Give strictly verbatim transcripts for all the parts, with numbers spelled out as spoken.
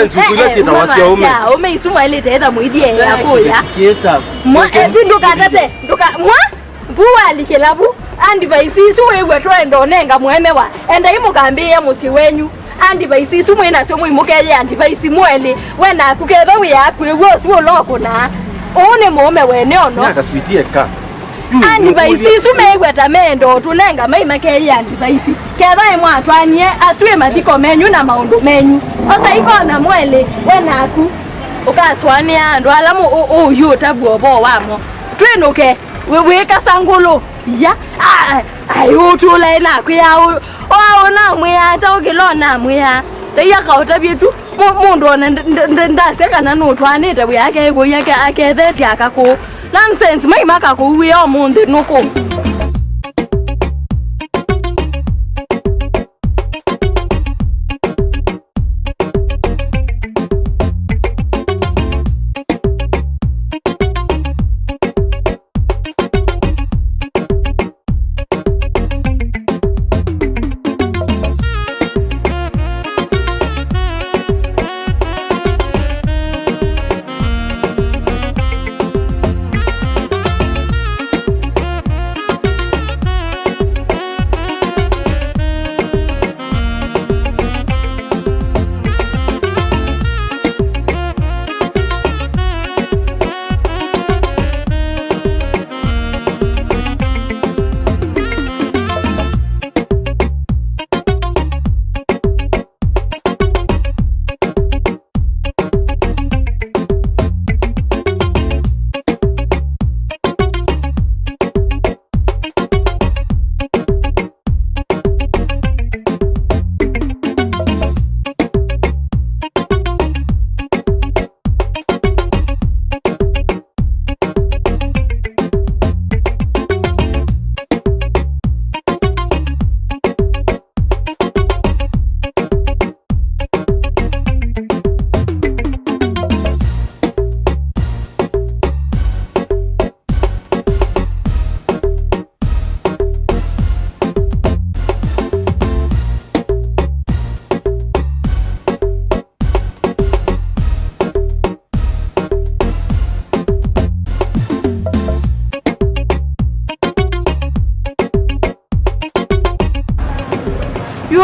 Nonsense, eh, ukwĩla eh, syĩtawa sya ũme. Sya ũme isu mwaĩlĩte etha mũithie ya kũya. Mwa, eh, ndũkatate, ndũka-, mwa? Vu walikĩla vu, advice isu wĩw'a twaenda ũnenga mũemewa, endai mũkambĩĩa mũsyĩ wenyu. Advice isu mwĩ nasyo mũimũkeye advice mwelĩ, we naku ketha wĩ akwĩw'a ũsu ũla ũkũnaa. Ũũ nĩ mũũme wene ũno. Nyaka sweetie ka. Advice isu meĩw'a ta meenda ũtũnenga maimakeye advice. Ketha ĩmwatwanie asu ĩ mathiko menyu na maũndũ menyu. Osa ikona mwelĩ, we naku. Ũkasũanĩa andũ ala mũ-, ũ-, ũyu ũtavw'a ũvoo wamo. Twĩnũke. Wĩ-, wĩkasa ngũlũ. Ya. Ah, ai, ũtũlae nakwĩa ũ-, o, ũnamwĩa ata ũkĩla ũnamwĩa. Taiya kaũtavye tu. Mũ-, mũndũ ona nd-, nd-, nd-, ndasya kana nũtwaanĩte wĩ ake kũi ake, akethetye akakũ. Nonsense, mai makakũu wĩa ũmũnthĩ nũkũ.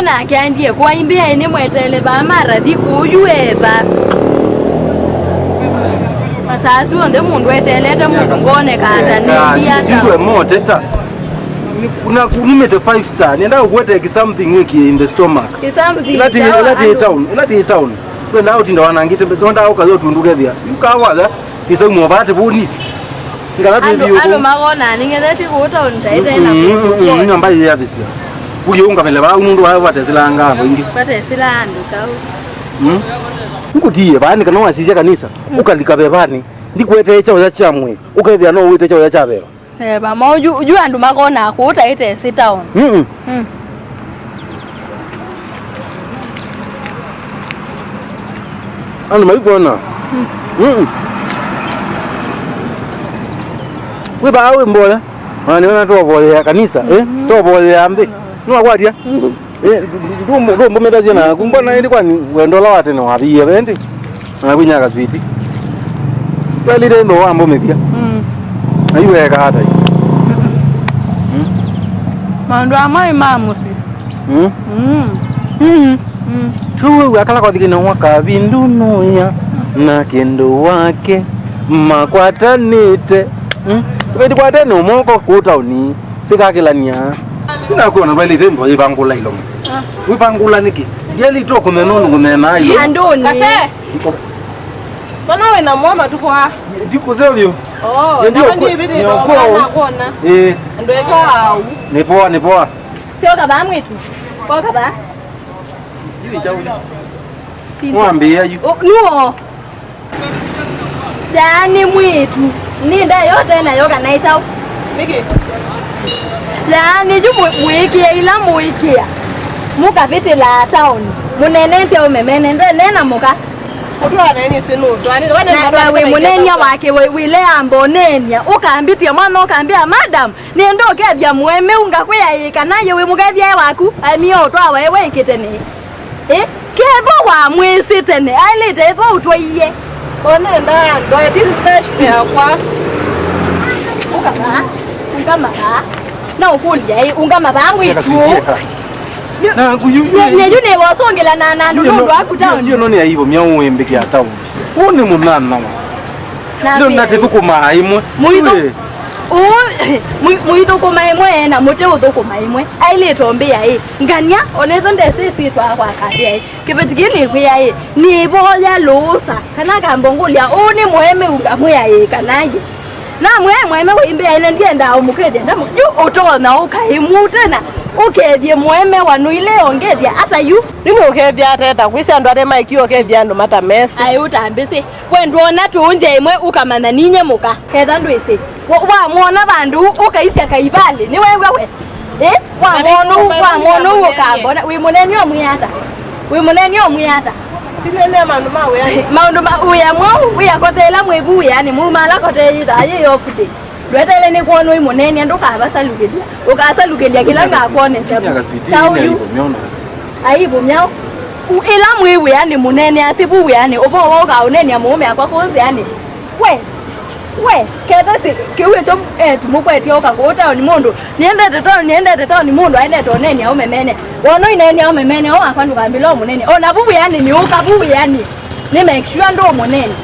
Nake aendie kwa imbĩa ĩnĩ mweteele vaa marathi kũu yu eva. Masaa asu onthe mũndũ eteelete mũndũ ngooneka ata nĩthiata. Iwe moteta. Ni- kuna kunumĩte five star. Nĩenda ũkwete ki something wĩkie in the stomach. Ki something ĩla ti ĩla ti town, ĩla ti town. Wenda ũtinda wanangĩte mbesa, wenda ũkayo tundu kethia. Yu kawaga. Kĩsau movate vuni. Ngala andũ andũ makonaa nĩngethetye kũũta ũntaĩte na nyamba yĩyathĩsya. Ũyĩũngamĩle vaa nũndũ vaa vatesĩlaa ngatho ingĩ. Vatesĩlaa andũ kyaũ. Ngũtiie vaa nĩ kana wasisya kanisa, ũkalika vevanĩ, ndikwetee kyaũya kya mwĩĩ, ũkethĩa no ũwĩte kyaũya kya veva. Veva mau yu andũ makonaa kũũta ĩtesĩ town. Mm. Andũ maikwona. Mm. Wĩ vaa wĩ mboya. Ona nĩwona tũvoyea kanisa, eh? Tũvoyea nthĩ. Nĩwakwatya? Eh, ndũmbũmĩthasya naku. Mbona ĩndĩ kwani wendo ũla wa tene waviie vendi? Na kwinya kaswiti. Twelire ndo wambũmĩthya. Na iweka ata? Maũndũ amwe ma mũsyĩ. Mm. Mm. Mm. Mm. Tũwĩw'a kala kwathikĩne wa kavindu nũya na kĩndũ wake makwatanĩte. Mm. Ũkaikwatene ũmoko kũu taoni, tĩkakĩlania. Inakuona vailĩte ndo yĩvangũla ilomo. Ah. Wĩvangũla nĩkĩ? Ndialĩtwe kũmena ũndũ kũmena ilomo. Andũnĩ. Kase. Mbona wĩ na mwa matukũ aa? Ndikũseo vyũ. Oh, ndio na kwa- ndio vile ndio ndo kwa- nakuona. Eh. Ndio iko au. Nĩ poa, nĩ poa. Sio kaba mwitu. Kwa kaba. Mwambie yu. Nuo. Yaani mwitu. Nĩ nda yote nayo kana ĩtau. Nĩkĩ? Yaani yu mũ- mũĩkĩa ila mũĩkĩa. Mũkavĩtĩla town. Mũnenete ũmemene. Ndwe nena mũka. Ũtwaanĩe nĩ sinu, ũtwaanĩe. Na, na wĩ mũneeny'a wake, wĩ, wĩle amba ũneeny'a. Ũkambĩtya mwana, ũkambĩa, "Madam, nĩenda ũkethya mũemeu ngakwĩa ĩĩ kana ĩĩ wĩ mũkethyae waku, aimie ũtwawa ĩwe ĩkĩ tene." Ĩ? Kethwa wamwĩsĩ tene, aĩlĩte ĩthwa ũtwaie. Onenda ndoe ti refresh yakwa. Ũkama, ũngama. Na ũkũlya ĩ, ũngama vaa mwĩtu. Na yu, yu, nĩ yu nĩ wosongela na, na andũ nũndũ waku town. Yu no nĩ aivo mya ũmbĩkĩa town. Ũũ nĩ mũnana wa. Ndio natithũkũmaa ĩmwe. Mũitũ. Mũithũkũma ĩmwe na mũte ũthũkũma ĩmwe. Ailĩte ombĩa ĩ. Ngania, onetho ndesĩ sitwa kwa kambĩa ĩ. Kĩveti kĩĩ nĩkwĩa ĩ. Nĩvoya lũũsa. Kana kambongũlya, ũũ nĩ mũeme ũngamwĩa ĩ kana ĩ. Namwĩa mũeme waimbĩa ĩne ndiendaa ũmũkethya ndamu. Yu ũtonya ũkaĩ mũtena. Ũkethye mũeme wa nũile ongethya ata yu. Nĩmũkethya ateta kwĩsĩ andũ arĩa maĩkie ũkethya andũ matamesĩ. Aĩ ũtambĩsĩ. We ndwona tũũnja ĩmwe ũkamanya ninye mũka? Ketha ndwĩsĩ. Wa- wamwona vandũ ũkaisya kaivalĩ, nĩwew'a we? Ĩ? Wamwona ũu, wamwona ũu ũkambona. Wĩ mũnene ũmwĩa ata? Wĩ mũnene ũmwĩa ata? Tinene maũndũ ma wĩa. Maũndũ ma wĩa mwaũ, wĩa kote ĩla mwĩvu wĩanĩ, muma ala kote yĩthaa yĩ off day. Ndwetele nĩ kwona wĩ mũnene, ndũkavasalukĩlya. Ũkasalukĩlya kĩla ngakwonesya. Kyaũ yu? Aivu myaũ? Ĩla mwĩ wĩanĩ mũnene asĩ vu wĩanĩ, ũvoo wa ũkaũneenea mũũme akwa kũũ nzĩanĩ. We, we, kethasĩ kĩu ĩkyo etu mũkwetye ũka kũũ taoni mũndũ. Nĩendete taoni, nĩendete taoni mũndũ aendete ũneenea ũmemene. Wona ũineenea ũmemene, o wakwa ndũkambĩla ũmũnene. O na vu wĩanĩ nĩ ũka vu wĩanĩ. Nĩ make sure ndũ mũnene.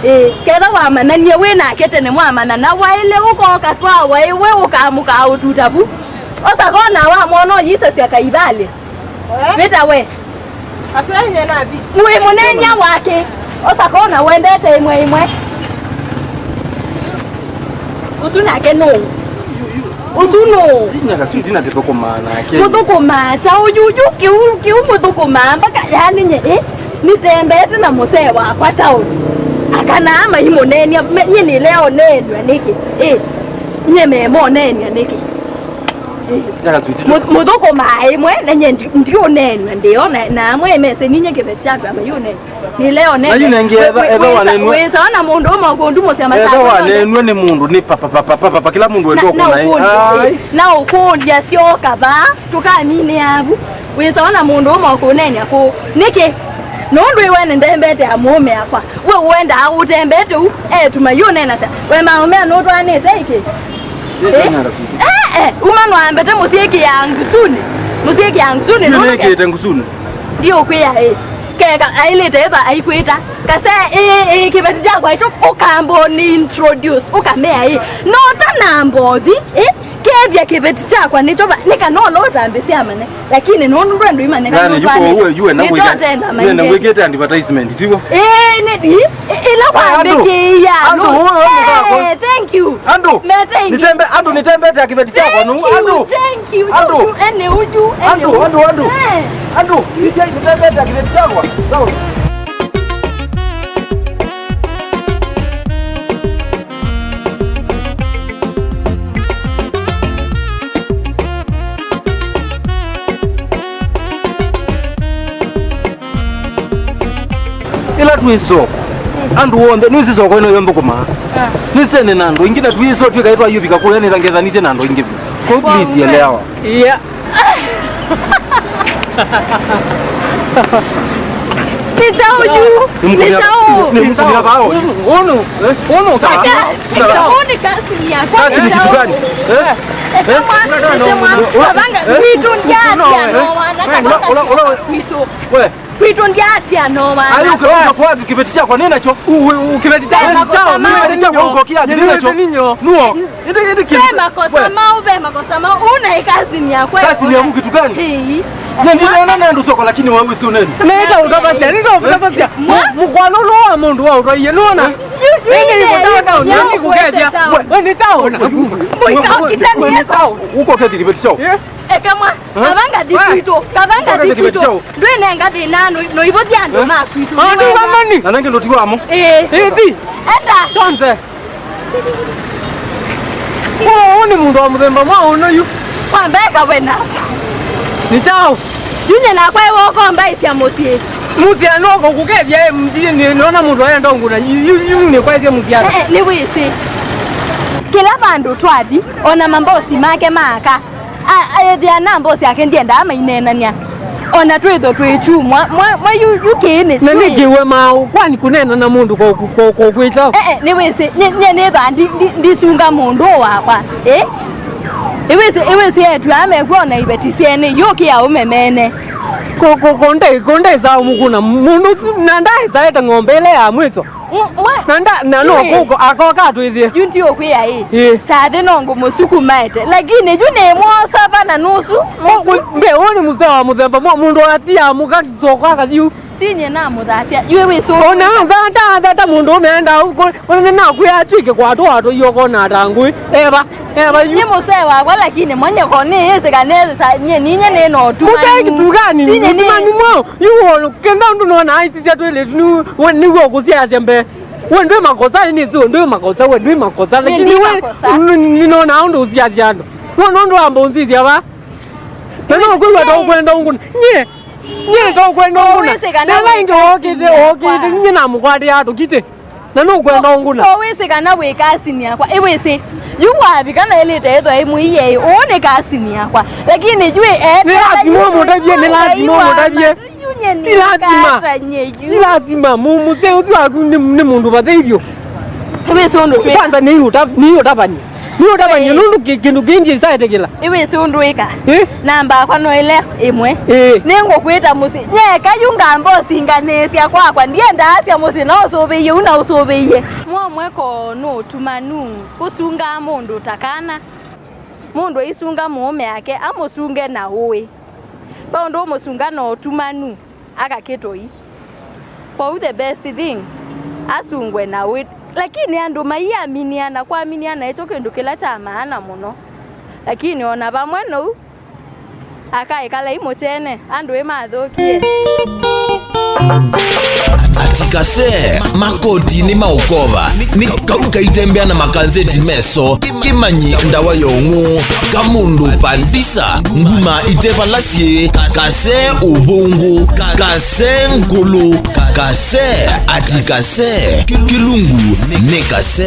Ĩĩ, ketha wamananie wĩ nake tene mwamana na waĩle ũkoka twawa ĩwe ũkamũkaa ũtuta vu. Osa kona wamwona ũyĩsasya kaivalĩ. Vĩta we. Asenye nathi. Wĩ mũneeny'a wake. Osa kona wendete ĩmwe ĩmwe. Ũsu nake nũũ? Ũsu nũũ? Inya kaswiti na tithũkũmaa nake. Mũthũkũmaa ta ũyuyu kĩu, kĩu mũthũkũmaa mpaka yani nye, eh? Nĩtembete na mũsee wakwa taoni. Akanaa maimũneeny'a, me- nye nĩlea ũneeny'a nĩkĩ? Eh? Nye memoneeny'a nĩkĩ? Nya kaswiti. Mũ- mũthũkũmaa ĩmwe na nye ndi- ndiũneeny'a ndĩo na, na amwe mese ninye kĩveti kyaku amaiũneeny'a. Nĩ leo nene. Na yu nengĩ etha- etha wanenwe. Wĩsawa na mũndũ ũmwe ũkũndumũsya masaa. Etha wanenwe nĩ mũndũ nĩ papa, papa, papa, papa, kĩla mũndũ wenda na ũkũna. Ai. Na ũkũlya syoka vaa, tũkaminĩa avu. Wĩsawa na mũndũ ũmwe ũkũneeny'a kũũ. Nĩkĩ? Nũndũ ĩwene ndembete ya mũũme akwa. We ũendaa ũtembete u, etuma yu ũnenasya. We maũme nũtwanĩte ĩkĩ? Eh, eh, uma no ambete mũsyĩ kĩangusunĩ. Ũsyĩkĩa ngusuni. Yu nũndũ nĩkĩte ngusuni. Ndiũkwĩa ĩ. Keka ailĩte ĩtha aikwĩta. Kase ĩ, ĩ, kĩveti kyakwa ĩkyo ũkamba ũni introduce, ũkamea ĩ. No ta na mbothi, ĩ, kethya kĩveti kyakwa nĩkyo va, nĩ kana ũla ũtambĩsya amanye. Lakini nũndũ ndwendũ imanye kana yani, yuko ũtwani, uwe, yuwe na nĩkyo wĩkĩte, atenda yuwe na maingĩ. Wĩkĩte advertisement, tiwo? Ĩ, nĩ, ĩ, ĩ, ĩla andũ, wambĩkĩia, andũ, no. Ũwe, ũwe, eh, mũthako. Thank you. Andũ, me thank you. Nĩtembe, andũ nĩtembete kĩveti kyakwa nũu, andũ. Thank you, thank you. Andũ. Yu, yu, ene uyu, ene andũ, uyu. Andũ, andũ. Eh. Andũ, nĩtembete kĩveti kyakwa. Sawa. Ĩla twĩ soko, andũ onthe, nĩwĩsĩ soko ĩno yonthe kũmaa. Ah. Nĩsene na andũ aingĩ, na twĩ soko twĩkaĩ twayũvika kũya nĩtha ngethanĩsye na andũ aingĩ vyũ. Kwa hiyo please, elewa. Yeah. Nĩ kyaũ yu? Nĩ kyaũ? Nĩ mũkũnia bao. Ũnũ. Eh? Ũnũ kasi. Ũnũ kasi yakwa. Kasi ni kitu gani? Eh? Eh? Ema, ema. Ula, ula, kabanga, eh? Kwitũ ndiatia no wana, kabanga kwitũ. We. Kwitũ ndiatia no wana. Ayo, uka, uka kwa kibeti chako, nini nacho? U, u, u, kibeti chako. Kibeti chako, uko kia, nini nacho? Nuo. Ĩndĩ, ĩndĩ kĩndũ. Ve makosa mau, ve makosa mau. Una ĩ cousin yakwa. Cousin ya mũkitu gani? Ĩĩ. Na ndinaona na andũ soko lakini wewe si unene. Nĩta ũtavasya, nĩta ũtavasya. Mwa? Mũkwano no wa mũndũ wa ũtwaie, nũona? Eh? Ĩndĩ ĩkũtata ũndũ nĩkũkethya. We, we nĩ taona. Mũikokite nĩ taona. Uko keti kibeti chao. Eh? Eka mwa. Eh? Kavanga thi kwitũ. Kavanga thi kwitũ. Ndwĩnenga thĩna no, no ivũthya andũ ma kwitũ. Andũ mamani. Na nange ndoti wamo. Eh. Ĩthi. Enda. Tonze. Ũũ nĩ mũndũ wa mũthemba mwaũ ũno yu? Kwa mbee kawena. Nĩ kyaũ? Yu nyie nakwa ĩ woko mbaĩsya mũsyĩ. Mũsyĩ no kũkũkethya ĩ, nĩ, nĩ, nĩona mũndũ aenda ũngũna. Yu, yu, yu nĩ kwaĩsya mũsyĩ. Eh, eh, nĩ wĩsĩ. Kĩla vandũ twathi, ona mambosi make maaka. A, a, ethĩa na mbosi yake ndiendaa maineenany'a. Ona twĩthwe twĩ kyu, mwa, mwa, mwa yu, yu kĩĩ nĩ na twĩ. Nĩkĩwe maũ, kwani kũneena na mũndũ ko, ko, ko, kwĩta? Eh, eh, nĩwĩsĩ, nye, nye nĩthwa ndi, ndi, ndisunga mũndũ wakwa. Eh? Ĩwĩsĩ, ĩwĩsĩ etu aa mekw'a ona iveti syene, yũkĩa ũmemene. Ko, ko, ko, nde, ko, ndesa mũkũna, mũndũ ũsu, na ndaesa ete ng'ombe ĩla ya mwĩso. Mm, mwe. Na nda, na no, ĩĩ, kũko, akoka atwĩthie. Yu ndiũkwĩa ĩ. Ĩĩ. Kyathĩ no ngũmũsukumaete. Lakini yu nĩ mwosa vana nusu, nusu. Mbe, ũũ nĩ mũseo wa mũthemba, mwa, mũndũ atia mũka soko akathiu. Tinye na mũthasya. Yu wĩ soko. Ona thata, thata mũndũ ũmeenda, ũko, ona nakwĩa atwĩke kwatũ, watũ yoko na atangũĩ. Eva. Eva yu. Nĩ mũsee wakwa, lakini mwenye ko nĩ ĩsĩ kana ĩsĩ sa, nye, ninye nĩ no ũtumanu. Mũsee kitu gani? Tinye nĩ ũtumanu mwao. Yu wolo, kenda ũndũ nona aisisya twĩlĩtu nĩ, we, nĩguo kũsiasya mbee. We ndwĩ makosa, nĩ nĩsĩ we ndwĩ makosa, we ndwĩ makosa. Lakini we, nĩ nona ũndũ ũsiasya andũ. Wona ũndũ wamba ũnsisya va? Na no kwĩwa to kwenda ũngũna. Nye, nye to kwenda ũngũna. Nela ingĩ wokĩte, wokĩte, nye namũkwatĩa atũkite. Na nũkwenda ũngũna. Ko wĩsĩ kana wĩ cousin yakwa. Ĩwĩsĩ. Yu wavika na ĩlĩte ĩthwa ĩmũiye ĩ. Ũũ nĩ cousin yakwa. Lakini yu ĩ. Nĩ lazima ũmũtavye, nĩ lazima ũmũtavye. Ti lazima. Ti lazima. Mu-, mũsee ũsu waku nĩ, nĩ mũndũ vathei vyũ. Ĩwĩsĩ ũndũ twĩ. Kwanza nĩ ũta-, nĩ ũtavany'e. Nĩ ũtavany'e nũndũ kĩ-, kĩndũ kĩngĩ isaetĩkĩla. Ĩwĩsĩ ũndũ wĩka. Eh? Namba yakwa no ĩla ĩmwe. Eh. Nĩngũkwĩta mũsyĩ. Nyeka yu ngamba ũsinganĩĩsya kwakwa. Ndiendaa asya mũsyĩ na ũsũvĩie ũu na ũsũvĩie. Mũomwe ko nũũtumanu. Kũsungaa mũndũ ta kana. Mũndũ aisunga mũũme ake, amũsunge na ũĩ. Ve ũndũ ũmũsunga na ũtumanu. Aka kĩtoi. Kwoou the best thing, asungwe na wĩ-, lakini andũ maiaminiana, kwaminiana nĩkyo kĩndũ kĩla kya maana mũno. Lakini ona vamwe nou, akaĩkala imũtene, andũ ĩmathũkie. Atikase, makoti nĩ maũkova, nĩ kau kaitembea na makazeti meso. Kĩmanyi ndawa ya ũng'ũ, kamũndũ pandisa, nguma itevala syĩ, kase ũvũngũ, kase ngũlũ, kase ati kase, kĩlungu nĩ kase.